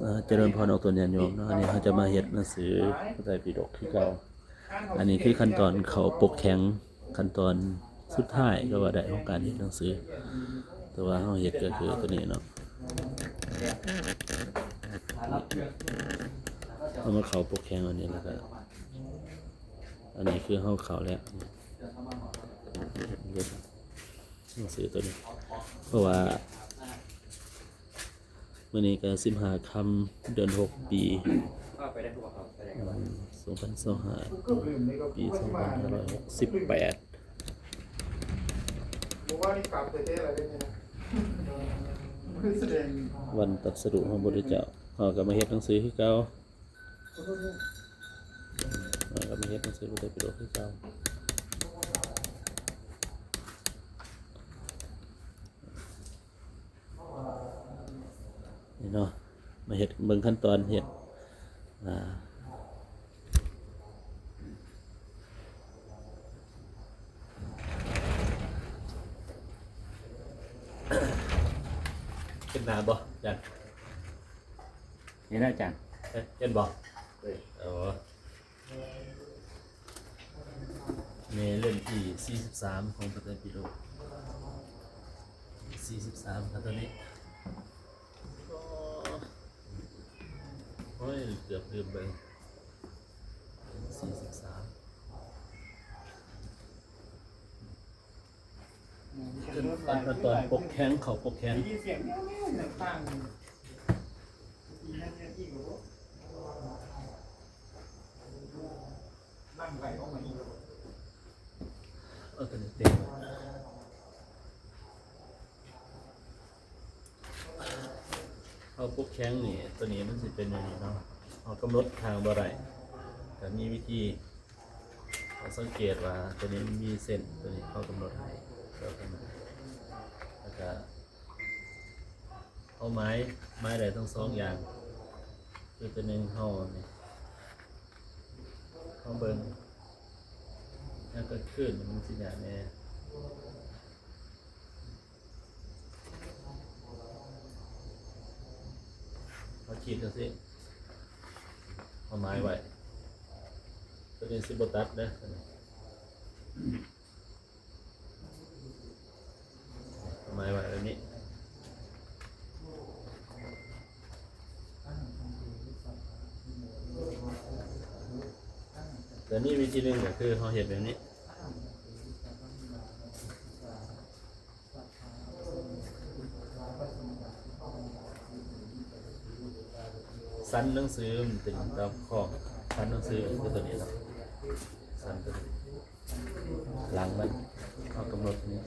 ເອີ ຈະເລີນພອນອອກຕົນຍາດໂຍມເນາະ, ອັນນີ້ເຮົາຈະມາເຮັດໜັງສືພະໄຕປິດົກຄືເກົ່າ. ອັນນີ້ຄືຂັ້ນຕອນເຂົ້າປົກແຂງ ຂັ້ນຕອນສຸດທ້າຍກໍວ່າໄດ້ຂອງການເຮັດໜັງສື, ແຕ່ວ່າເຮົາເຮັດກໍຄືຕົວນີ້ເນາະ, ເຮົາມາເຂົ້າປົກແຂງອັນນີ້ ແລ້ວກໍອັນນີ້ຄືເຮົາເຂົ້າແລ້ວ ເຮັດໜັງສືຕົວນີ້ ເພາະວ່າ ມື້ນີ້ກໍສິບຫ້າຄ່ຳ ເດືອນຫົກ ປີ ອືມ ສອງພັນຊາວຫ້າ ປີສອງພັນຫ້າຮ້ອຍຫົກສິບແປດ ວັນຕັດສະຮູ້ຂອງພະພຸດທະເຈົ້າ. ເຮົາກໍມາເຮັດໜັງສືຄືເກົ່າ, ເຮົາກໍມາເຮັດໜັງສືພະໄຕປິດົກຄືເກົ່າ. ນີ້ເນາະ ມາເຮັດ ເບິ່ງຂັ້ນຕອນເຮັດ ອາ ເຫັນໜ້າບໍ່ອາຈານ? ເຫັນອາຈານ ເຫັນບໍ່? ເອີ ແມ່ເຫຼັ້ມທີສີ່ສິບສາມຂອງພະໄຕປິດົກ ສີ່ສິບສາມ ຄັນຕົວນີ້ ໂອ້ຍ ເກືອບລືມເບິ່ງ ສີ່ສິບສາມ ເປັນຂັ້ນຕອນປົກແຂງ ເຂົ້າປົກແຂງ. ເອົາຕົວນີ້ເຕັມ ເຮົາປົກແຂງນີ້ ຕົວນີ້ມັນຊິເປັນແນວນີ້ເນາະ, ເຮົາກຳນົດທາງບໍ່ໄດ້ ກໍມີວິທີ ເຮົາສັງເກດວ່າຕົວນີ້ມັນມີເສັ້ນ ຕົວນີ້ເຮົາກຳນົດໃຫ້ ແລ້ວກໍ ແລ້ວກໍ ເຮົາໝາຍ ໝາຍໄດ້ທັງສອງຢ່າງ ຄືຕົວໜຶ່ງເຮົານີ້ ເຮົາເບິ່ງ ຍາມກາງຄືນມັນຊິຍາກແດ່ ເຮົາຂີດຈັ່ງຊີ້ ເຮົາໝາຍໄວ້ ຕົວນີ້ຊິບໍ່ຕັດເດີ. ໝາຍໄວ້ແບບນີ້ ແຕ່ມີວິທີໜຶ່ງກໍຄືເຮົາເຮັດແບບນີ້ ສັນໜັງສືມັນເປັນຕາມຂອບ ສັນໜັງສືກໍຄືຕົວນີ້ເນາະ ສັນຕົວນີ້. ຫຼັງມັນ ເຮົາກຳນົດນີ້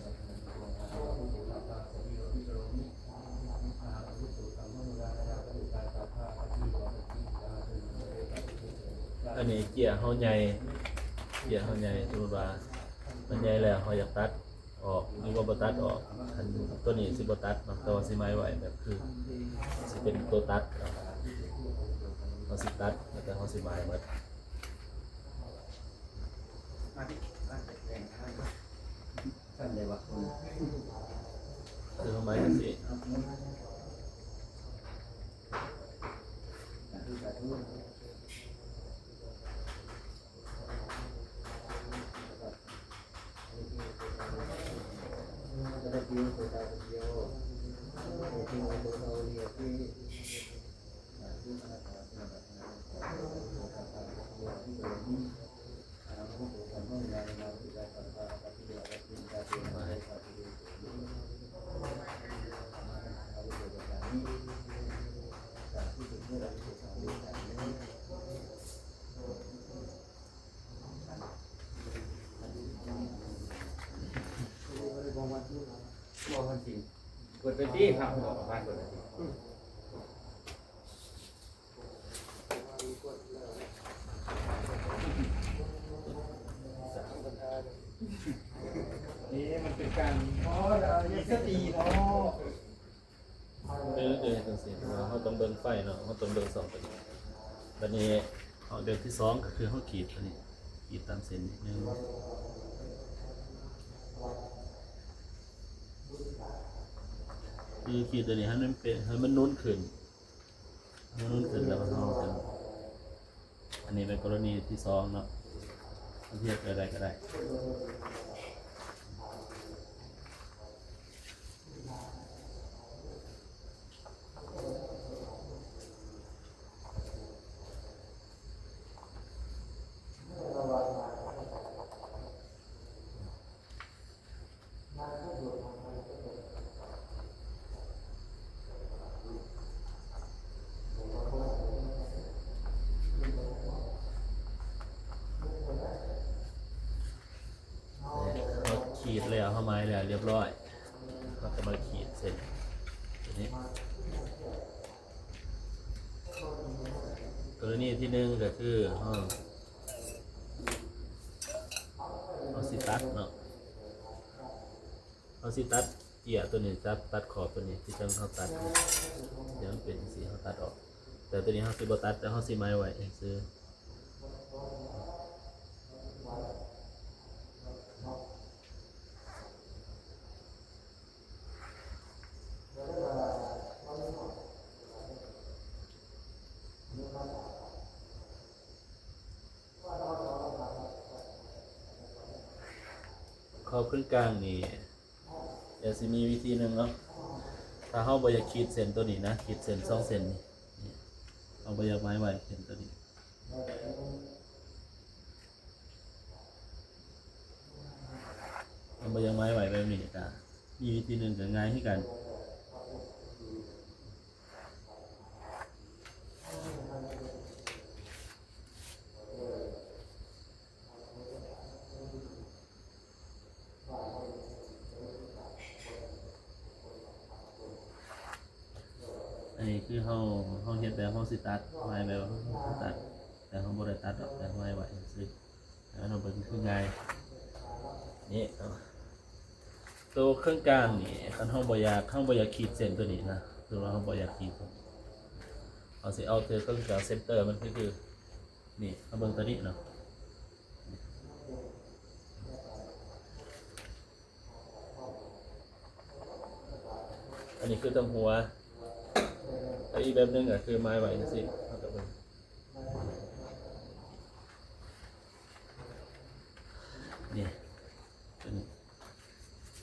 ອັນນີ້ເຈ້ຍເຮົາໃຫຍ່ ເຈ້ຍເຮົາໃຫຍ່ ສົມມຸດວ່າມັນໃຫຍ່ແລ້ວ ເຮົາຢາກຕັດອອກ ຫຼືວ່າບໍ່ຕັດອອກ ຄັນຕົວນີ້ຊິບໍ່ຕັດເນາະ ແຕ່ວ່າຊິໝາຍໄວ້ແບບຄື ຊິເປັນຕົວຕັດເນາະ ເຮົາຊິຕັດ ແລ້ວກໍເຮົາຊິໝາຍໝົດ. ຊັ້ນໄດ້ວ່າ ຄືເຮົາໝາຍຈັ່ງຊີ້ ເປີດໄປຕິ ພະອອກມາເປີດໄປຕິ. ເອີ ມັນເປັນການມີສະຕິເນາະ. ເອີ ເອີ ຈັ່ງຊີ້ ເຮົາຕ້ອງເບິ່ງໄຟເນາະ ເຮົາຕ້ອງເບິ່ງສອງຕົວນີ້. ບາດນີ້ເຮົາ ເລື່ອງທີສອງກໍຄືເຮົາຂີດຕົວນີ້ ຂີດຕາມເສັ້ນນິດໜຶ່ງ ຄືຂີດຕົວນີ້ໃຫ້ມັນເປັນ ໃຫ້ມັນນູນຂຶ້ນ. ມັນຂຶ້ນແລ້ວເຮົາຈະ ອັນນີ້ເປັນກໍລະນີທີສອງເນາະ ເຮົາເຮັດແບບໃດກໍໄດ້. ເຮົາຂີດແລ້ວ ເຮົາໝາຍແລ້ວ ລຽບຮ້ອຍ ເຮົາກໍມາຂີດເສັ້ນຕົວນີ້. ກໍລະນີທີໜຶ່ງກໍຄືເຮົາ ເຮົາຊິຕັດເນາະ ເຮົາຊິຕັດເຈ້ຍຕົວນີ້ ຕັດ ຕັດຂອບຕົວນີ້ ທີ່ຈັ່ງເຮົາຕັດນີ້ ດຽວມັນເປັນຈັ່ງຊີ້ ເຮົາຕັດອອກ. ແຕ່ຕົວນີ້ເຮົາຊິບໍ່ຕັດ ແຕ່ເຮົາຊິໝາຍໄວ້ຊື່ໆ. ຂອບເຄິ່ງກາງນີ້ ດຽວຊິມີວິທີໜຶ່ງເນາະ ຖ້າເຮົາບໍ່ຢາກຂີດເສັ້ນຕົວນີ້ນະ ຂີດເສັ້ນສອງເສັ້ນນີ້ ເຮົາບໍ່ຢາກໝາຍໄວ້ເສັ້ນຕົວນີ້ ເຮົາບໍ່ຢາກໝາຍໄວ້ແບບນີ້ ກະມີວິທີໜຶ່ງ ກະງ່າຍຄືກັນ. ອັນນີ້ຄືເຮົາ ເຮົາເຮັດແບບເຮົາຊິຕັດ ໝາຍແບບວ່າເຮົາຊິຕັດ ແຕ່ເຮົາບໍ່ໄດ້ຕັດດອກ ແຕ່ໝາຍໄວ້ຊື່ໆ. ເຮົາເບິ່ງຄືງ່າຍ ນີ້ ໂຕເຄິ່ງກາງນີ້ ຄັນເຮົາບໍ່ຢາກ ເຮົາບໍ່ຢາກຂີດເສັ້ນຕົວນີ້ນະ ຄືວ່າເຮົາບໍ່ຢາກຂີດ ເຮົາຊິເອົາໂຕເຄິ່ງກາງ ເຊັນເຕີມັນຄື ຄື ນີ້ ເຮົາເບິ່ງຕົວນີ້ເນາະ ອັນນີ້ຄືຕຳຫົວ ແລ້ວອີກແບບໜຶ່ງກໍຄືໝາຍໄວ້ຈັ່ງຊີ້ ເຮົາກໍເບິ່ງ ນີ້ ຕົວນີ້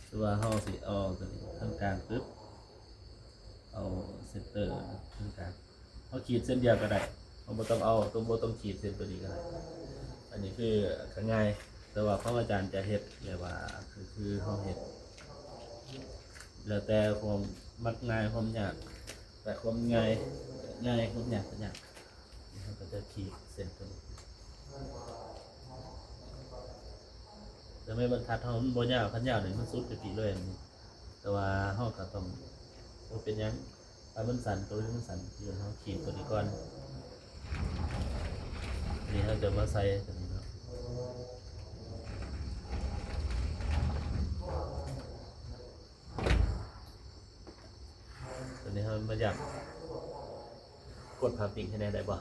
ຄືວ່າເຮົາຊິເອົາຕົວນີ້ເຄິ່ງກາງປຶບ ເອົາເຊັນເຕີເຄິ່ງກາງ ເຮົາຂີດເສັ້ນດຽວກໍໄດ້ ເຮົາບໍ່ຕ້ອງເອົາ ຕ້ອງ ບໍ່ຕ້ອງຂີດເສັ້ນຕົວນີ້ກໍໄດ້. ອັນນີ້ຄືກໍງ່າຍ ແຕ່ວ່າຂອງອາຈານຈະເຮັດແບບວ່າ ຄື ຄືເຮົາເຮັດ ແລ້ວແຕ່ຄວາມມັກງ່າຍຄວາມຍາກ ແຕ່ຄວາມງ່າຍ ງ່າຍ ຄວາມຍາກກໍຍາກ. ເຮົາກໍຈະຂີດເສັ້ນຕົວນີ້ ແຕ່ໄມ້ບັນທັດເຮົາມັນບໍ່ຍາວ ຄັນຍາວນີ້ມັນສຸດໄປພີ້ເລີຍ ແຕ່ວ່າເຮົາກໍຕ້ອງ ບໍ່ເປັນຫຍັງ ຖ້າມັນສັ້ນ ຕົວນີ້ມັນສັ້ນ ຄືເຮົາຂີດຕົວນີ້ກ່ອນ ນີ້ເຮົາຈະມາໃສ່ຕົວນີ້ເນາະ ຕົວນີ້ເຮົາມາຢາກກົດພາບນິ້ງໃຫ້ແດ່ໄດ້ບໍ່?